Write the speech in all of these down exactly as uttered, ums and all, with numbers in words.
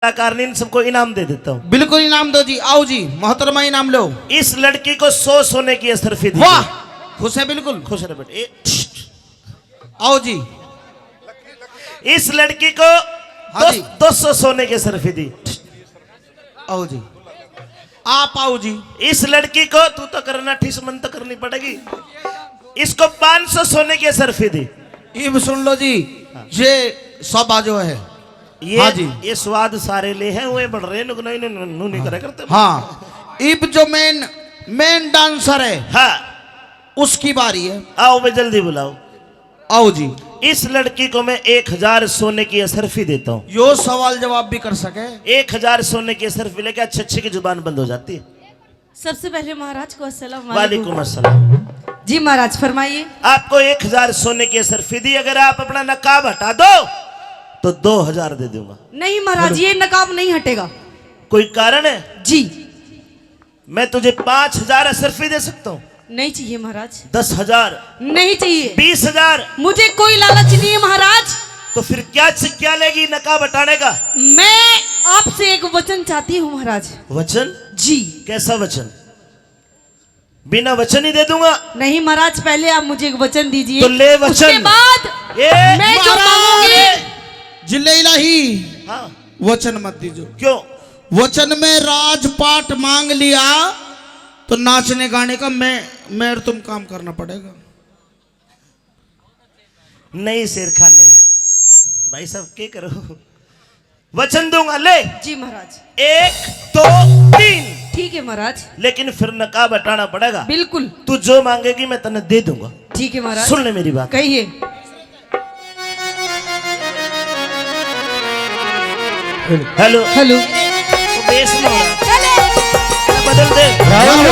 कलाकार ने, इन सबको इनाम दे देता हूँ। बिल्कुल इनाम दो जी, आओ जी मोहतरमा, इनाम लो। इस लड़की को सौ सोने की असरफी दी। वाह, खुश है बिल्कुल। खुश रह बेटे। ए, आओ जी। इस लड़की को हाँ दो, जी। दो सौ सोने की असरफी दी। आओ जी, आप आओ जी। इस लड़की को, तू तो करना, ठिस मन तो करनी पड़ेगी। इसको पाँच सौ सोने की असरफी दी। इब सुन लो जी, हाँ। ये सभा जो है, ये, हाँ जी। ये स्वाद सारे ले हैं, वे बढ़ रहे हैं, नुक नहीं, नु, नु, नु नहीं करे करते। हाँ, इब जो मेन, मेन डांसर है, हाँ। उसकी बारी है। आओ बे, जल्दी बुलाओ। आओ जी। इस लड़की को मैं एक हजार सोने की असरफी देता हूँ। यो सवाल जवाब भी कर सके। एक हजार सोने की असरफी लेके अच्छे अच्छे की जुबान बंद हो जाती है। सबसे पहले महाराज को अस्सलाम वालेकुम। वालेकुम अस्सलाम। जी महाराज, फरमाइए। आपको एक हजार सोने की असरफी दी, अगर आप अपना नकाब हटा दो तो दो हजार दे दूंगा। नहीं महाराज, ये नकाब नहीं हटेगा। कोई कारण है? जी। मैं तुझे पाँच हजार असरफी दे सकता हूँ। नहीं चाहिए महाराज। दस हजार? नहीं चाहिए। बीस हजार? मुझे कोई लालच नहीं है महाराज। तो फिर क्या च-, क्या लेगी नकाब हटाने का? मैं आपसे एक वचन चाहती हूँ महाराज। वचन? जी। कैसा वचन? बिना वचन ही दे दूंगा। नहीं महाराज, पहले आप मुझे एक वचन दीजिए। तो ले वचन। उसके बाद ए, मैं जो महाराज! मांगूंगी। जिल्ले इलाही। हाँ। वचन मत दीजो। क्यों? वचन में राजपाट मांग लिया तो नाचने गाने का मैं, मैं और तुम काम करना पड़ेगा। नहीं शेर खान, नहीं। भाई साहब, के करो? वचन दूंगा, ले। जी महाराज। एक, दो, तीन। ठीक है महाराज। लेकिन फिर नकाब हटाना पड़ेगा। बिल्कुल। तू जो मांगेगी, मैं तन्ने दे दूंगा। ठीक है महाराज। सुन ले मेरी बात। कहिए। हेलो। हेलो। तो बेस में हो रहा है। बदल दे। राहुल,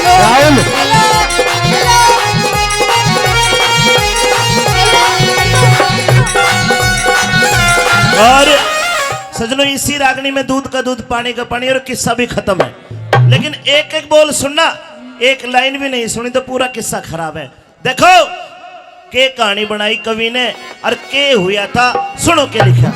राहुल। और सजनों, इसी रागनी में दूध का दूध, पानी का पानी और किस्सा भी खत्म है। लेकिन एक एक बोल सुनना, एक लाइन भी नहीं सुनी तो पूरा किस्सा खराब है। देखो, के कहानी बनाई कवि ने और के हुआ था, सुनो के लिखा।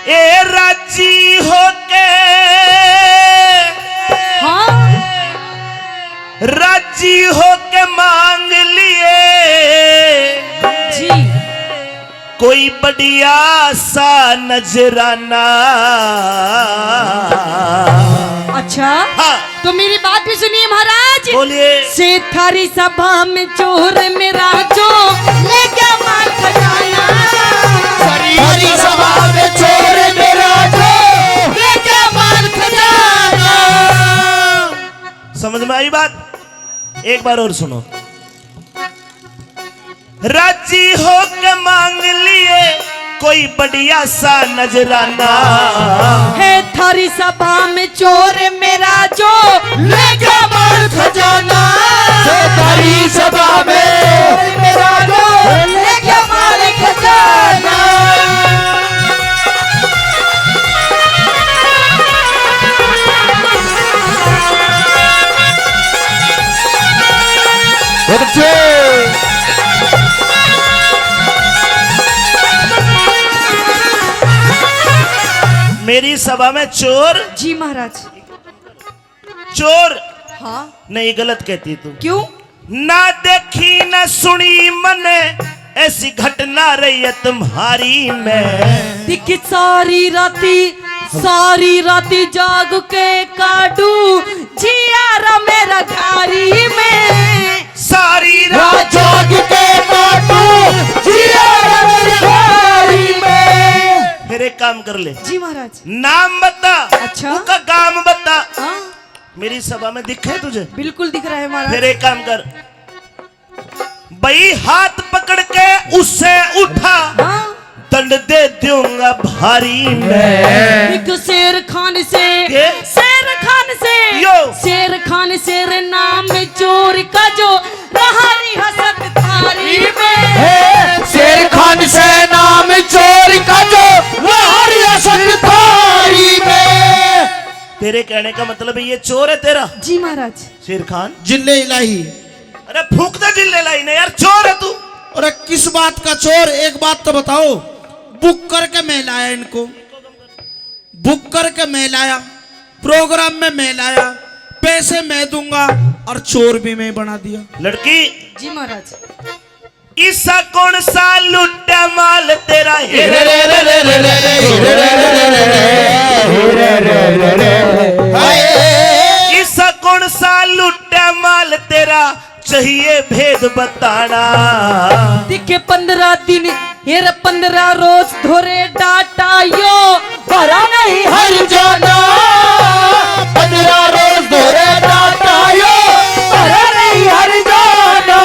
ए राजी होके, हाँ। राजी होके मांग लिए जी। कोई बढ़िया सा नजराना। अच्छा। हाँ। तो मेरी बात भी सुनिए महाराज। बोलिए। से थारी सभा में चोर मेरा जो लेके माल खजाना। थारी सभा में चोर मेरा जो लेके माल खजाना। समझ में आई बात? एक बार और सुनो। राजी होके मांग लिए कोई बढ़िया सा नजराना। है थारी सभा में चोर मेरा जो लेके माल खजाना। है थारी सभा में चोर मेरा जो लेके माल खजाना। बहुत अच्छे। मेरी सभा में चोर। जी महाराज। चोर। हाँ। नहीं, गलत कहती तू। क्यों? ना देखी ना सुनी मने ऐसी घटना रही है तुम्हारी में। दिख सारी राती, सारी राती जाग के काटू जियारा मेरा घारी में। सारी रात जाग के काटू जियारा मेरा घारी में। फिर एक काम कर ले। जी महाराज। नाम बता। अच्छा। उसका काम बता। हाँ। मेरी सभा में दिखे तुझे? बिल्कुल दिख रहा है महाराज। फिर एक काम कर, भाई हाथ पकड़ के उससे उठा, हाँ। दंड दे दूंगा भारी मैं। एक शेर खान से, के? शेर खान से, यो। शेर खान शेर नाम चोर का जो रहा रियासत थारी में। हे, शेर खान से नाम चोर का जो रहा तेरे कहने का मतलब है ये चोर है तेरा? जी महाराज। शेर खान। जिल्ले इलाही। अरे फूक दे जिल्ले इलाही ने यार, चोर है तू। अरे किस बात का चोर? एक बात तो बताओ। बुक करके मैं लाया इनको, बुक करके मैं लाया, प्रोग्राम में मैं लाया, पैसे मैं दूंगा और चोर भी मैं बना दिया। लड़की। जी महाराज। इसा कौन सा लुट्टा माल तेरा? इसा कौन सा लुट्टा माल तेरा, चाहिए भेद बताना। दिखे पन्द्रह दिन, हेर पन्द्रह रोज धोरे डाटा यो, भरा नहीं हर जाना। पन्द्रह रोज धोरे डाटा यो, भरा नहीं हर जाना।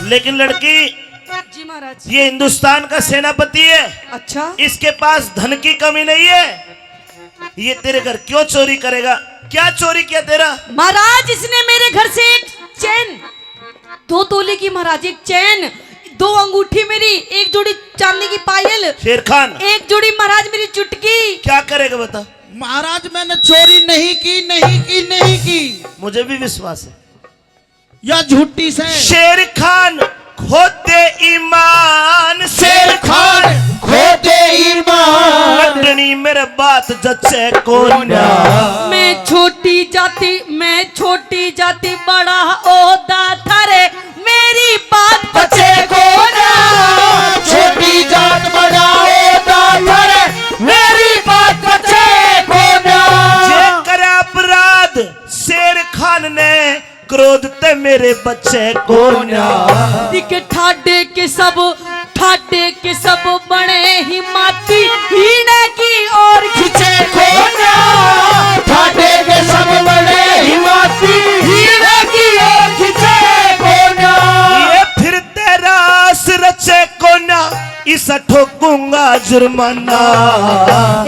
लेकिन लड़की, जी महाराज। ये हिंदुस्तान का सेनापति है। अच्छा। इसके पास धन की कमी नहीं है। ये तेरे घर क्यों चोरी करेगा? क्या चोरी किया तेरा? महाराज, इसने मेरे घर से एक चेन, दो तोले की महाराज, एक चेन, दो अंगूठी मेरी, एक जोड़ी चांदी की पायल, शेर खान। एक जोड़ी महाराज मेरी चुटकी। क्या करेगा बता? महाराज, मैंने चोरी नहीं की, नहीं की, नहीं की। मुझे भी विश्वास है। या झूठी से। शेर खान, खो दे ईमान, शेर खान, खो दे ईमान। नटनी मेरे बात जचे कोन्या। मैं छोटी जाति, मैं छोटी जाति, बड़ा ओदा थारे, मेरी बात बचे कोन्या। छोटी जात, बड़ा ओदा थारे, मेरी बात बचे कोन्या। जे करे अपराध शेर खान ने, क्रोध ते मेरे बचे कोन्या। दिख ठाडे के सब, ठाडे के सब बने ही माती, हीने की ओर खींचे कोन्या। ठाडे के सब बने ही माती, हीने की ओर खींचे कोन्या। ये फिर तेरा आस रचे कोन्या, इस ठोकूंगा जुर्माना।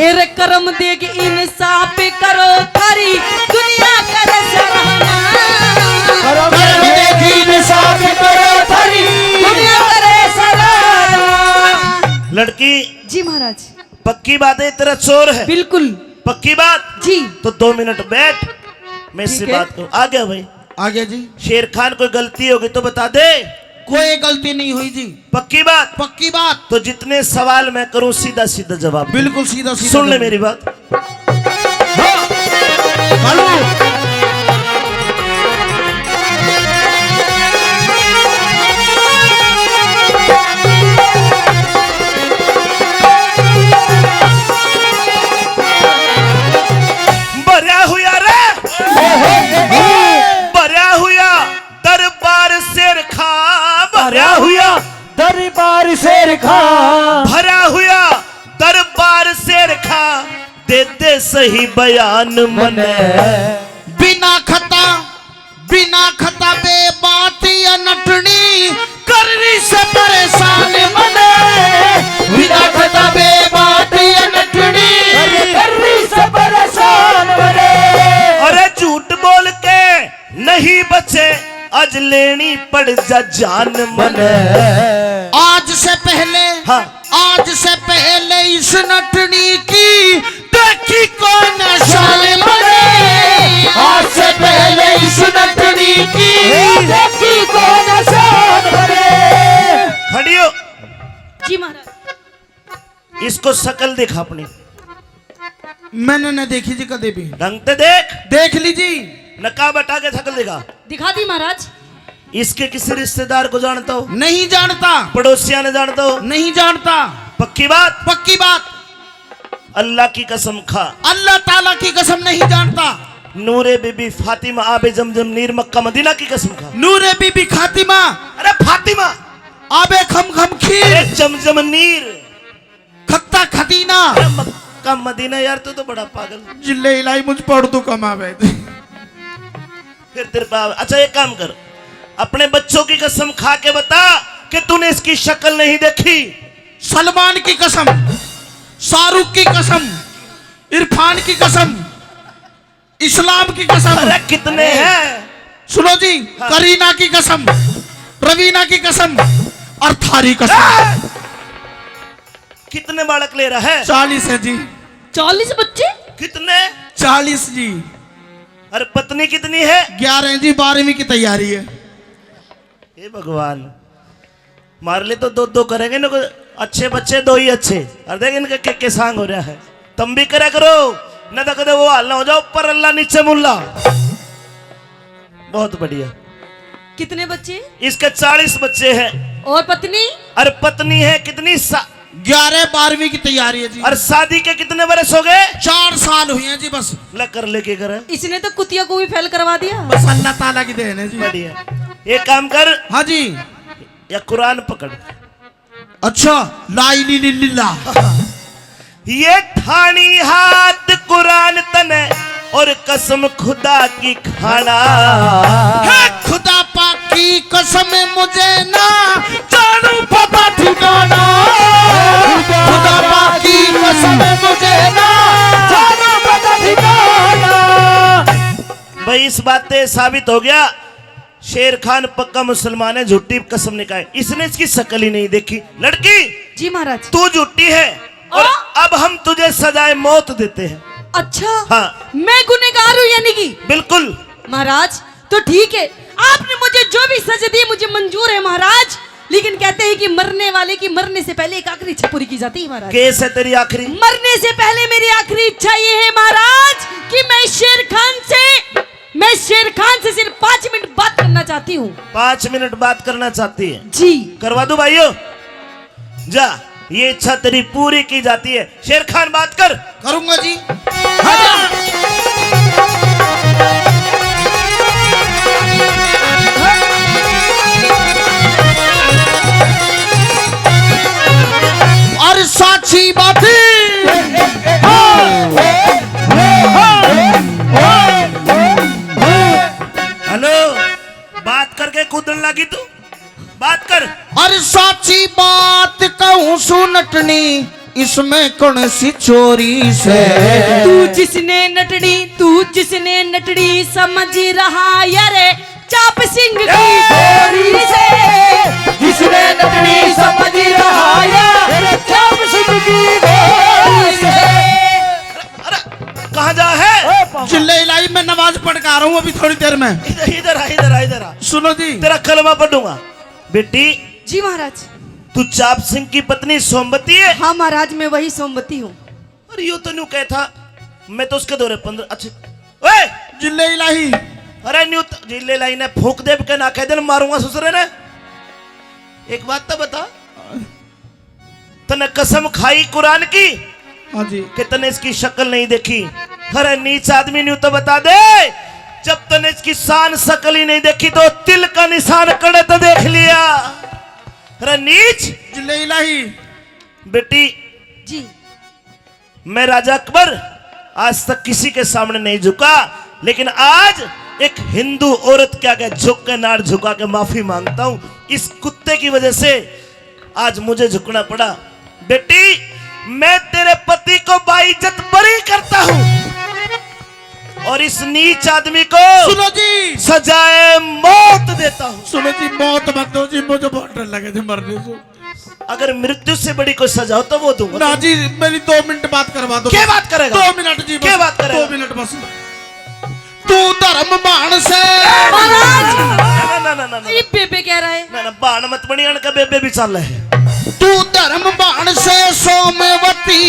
एरे करम देख इंसाफ करो थारी, दुनिया करे सराहना। करम देख इंसाफ करो थारी, दुनिया करे सराहना। लड़की, जी महाराज। पक्की बात है, तेरा चोर है? बिल्कुल। पक्की बात? जी। तो दो मिनट बैठ, मैं इससे ठीक है। बात करूं। आ गया भाई। आ गया जी। शेर खान, कोई गलती होगी तो बता दे। कोई गलती नहीं हुई जी। पक्की बात? पक्की बात। तो जितने सवाल मैं करूं, सीधा सीधा जवाब दे। बिल्कुल सीधा सीधा सुन ले जवाब। मेरी बात। हाँ। हेलो। भरया हुआ रे, भरया हुआ दरबार शेर खां, भरया हुआ दरबार शेर खां। भरा हुआ दरबार शेर खां, दे दे सही बयान मने। बिना खता, बिना खता बे बात या नटनी, कर रही से परेशान मने। बिना खता बे बात या नटनी, कर रही से परेशान मने। अरे झूठ बोल के नहीं बचे, आज लेनी पड़ जा जान मने। आज से पहले, हाँ। आज से पहले इस नटनी की देखी कौन शान मने। आज से पहले इस नटनी की देखी कौन शान मने। खड़ी हो। जी महाराज। इसको शकल दिखा अपनी। मैंने ना देखी जी कदे भी। ढंग ते देख। देख ली जी। नकाब हटा के शकल दिखा। दिखा दी महाराज। इसके किसी रिश्तेदार को जानता हो? नहीं जानता। पड़ोसिया ने जानता हो? नहीं जानता। पक्की बात? पक्की बात। अल्लाह की कसम खा। अल्लाह ताला की कसम नहीं जानता। नूरे बीबी फातिमा आबे जमजम नीर मक्का मदीना की कसम खा। नूरे बीबी खातिमा। अरे फातिमा। आबे खम खम खीर। अरे जमजम नीर। खत्ता खदीना। अरे मक्का मदीना यार, तू तो बड़ा पागल। जिल्ले इलाही मुझ पढ़ तू कमावे। फिर तेरे पास, अच्छा एक काम कर, अपने बच्चों की कसम खा के बता कि तूने इसकी शक्ल नहीं देखी। सलमान की कसम, शाहरुख की कसम, इरफान की कसम, इस्लाम की कसम। अरे कितने हैं? सुनो जी, हाँ। करीना की कसम, रवीना की कसम और थारी कसम। हाँ। कितने बालक ले रहा है? चालीस है जी। चालीस बच्चे? कितने? चालीस जी। और पत्नी कितनी है? ग्यारह है जी, बारहवीं की तैयारी है। हे भगवान, मार ले तो दो दो करेंगे ना, कोई अच्छे बच्चे दो ही अच्छे। और देख इनका के, के सांग हो रहा है। तुम भी करा करो, न तो कदे वो हाल ना हो जाओ, ऊपर अल्लाह नीचे मुल्ला। बहुत बढ़िया। कितने बच्चे? इसके चालीस बच्चे हैं। और पत्नी? और पत्नी है कितनी सा-, ग्यारह, बारहवीं की तैयारी है जी। और शादी के कितने बरस हो गए? चार साल हुए हैं जी बस। ले कर लेके कर। इसने तो कुतिया को भी फेल करवा दिया। बस अल्लाह ताला की देन है जी। बढ़िया। एक काम कर। हाँ जी। या कुरान पकड़। अच्छा, ला इली ली ला। ये थानी हाथ कुरान तने और कसम खुदा की खाना। हे खुदा पाक की कसम, मुझे ना जानू पता ठिकाना। खुदा पाक की कसम, मुझे ना जानू पता ठिकाना। भाई, इस बात से साबित हो गया, शेर खान पक्का मुसलमान है, झूठी कसम नहीं खाए। इसने इसकी शक्ल ही नहीं देखी। लड़की, जी महाराज। तू झूठी है और आ? अब हम तुझे सजाए मौत देते हैं। अच्छा, हाँ। मैं गुनहगार हूँ यानी कि? बिल्कुल। महाराज, तो ठीक है, आपने मुझे जो भी सजा दी, मुझे मंजूर है महाराज। लेकिन कहते हैं कि मरने वाले की मरने से पहले एक आखिरी इच्छा पूरी की जाती है महाराज। केस है तेरी आखिरी? मरने से पहले मेरी आखिरी इच्छा ये है महाराज कि मैं शेर खान से, मैं शेर खान से सिर्फ पाँच मिनट बात करना चाहती हूँ। पाँच मिनट बात करना चाहती है? जी। करवा दूं भाइयों? जा, ये इच्छा तेरी पूरी की जाती है। शेर खान, बात कर। करूंगा जी। हाँ। और साची बात। हेलो, बात करके कूदन लगी तू। बात कर। अरे साची बात कहूँ सु नटनी, इसमें कौन सी चोरी से? तू जिसने नटनी, तू जिसने नटनी समझ रहा यारे चाप सिंह की गोरी से। जिसने नटनी समझ रहा यारे चाप सिंह की गोरी से। अरे, कहाँ जा है? जिले इलाही में नमाज पढ़ के आ रहा हूँ अभी थोड़ी देर में। इधर, इधर आ, इधर आ, इधर आ। सुनो जी। तेरा कलमा पढ़ूंगा। बेटी। जी महाराज। तू चाप सिंह की पत्नी सोमवती है? हाँ महाराज, मैं वही सोमवती हूँ। अरे, यो तो न्यू कहे था, मैं तो उसके दौरे पंद्रह, अच्छा। ओए! जिले इलाही। अरे, न्यू त-, जिले इलाही ने फूंक दे के ना कह दे, मारूंगा ससुरे ने। एक बात तो बता, तने कसम खाई कुरान की? हाँ जी। कि तने इसकी शक्ल नहीं देखी? अरे नीच आदमी, न्यू तो बता दे, जब तने इसकी शान शक्ल ही नहीं देखी तो तिल का निशान कड़े तो देख लिया। अरे नीच। जिले इलाही। बेटी। जी। मैं राजा अकबर आज तक किसी के सामने नहीं झुका, लेकिन आज एक हिंदू औरत के आगे झुक के, नाड़ झुका के माफी मांगता हूं। इस कुत्ते की वजह से आज मुझे झुकना पड़ा। बेटी, मैं तेरे पति को बाइज्जत बरी करता हूं और इस नीच आदमी को, सुनो जी, सजाए मौत देता हूं। सुनो जी, मौत मत दो जी, मुझे बहुत डर लगे थे मरने से। अगर मृत्यु से बड़ी कोई सजा हो तो वो दूंगा। ना जी, मेरी दो मिनट बात करवा दो। क्या बात करेगा? दो मिनट जी, क्या बस। बात करेगा? दो मिनट बस। तू धर्म भाण से। महाराज! ना, ना, ना, ना, ना। ये बेबे कह रहा है। ना, ना, भाण मत बनी, अणका बेबे भी चाल है। तू धर्म भाण से सोमवती,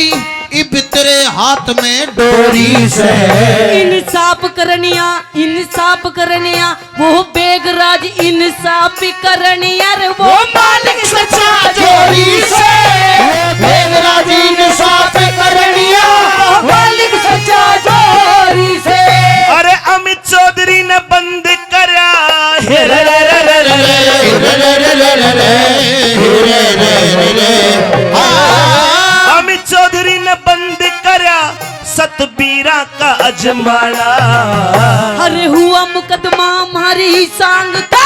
इब तेरे हाथ में डोरी से। इंसाफ करनिया, इंसाफ करनिया, वो बेगराज इंसाफ करनिया रे, वो वो मालिक सच्चा जोरी से। बेगराज इंसाफ करनिया, मालिक सच्चा जोरी से। अरे अमित चौधरी ने बंद करया। अमित चौधरी ने बंद करया सतबीरा का अजमाना। अरे हुआ मुकदमा हमारी सांग का,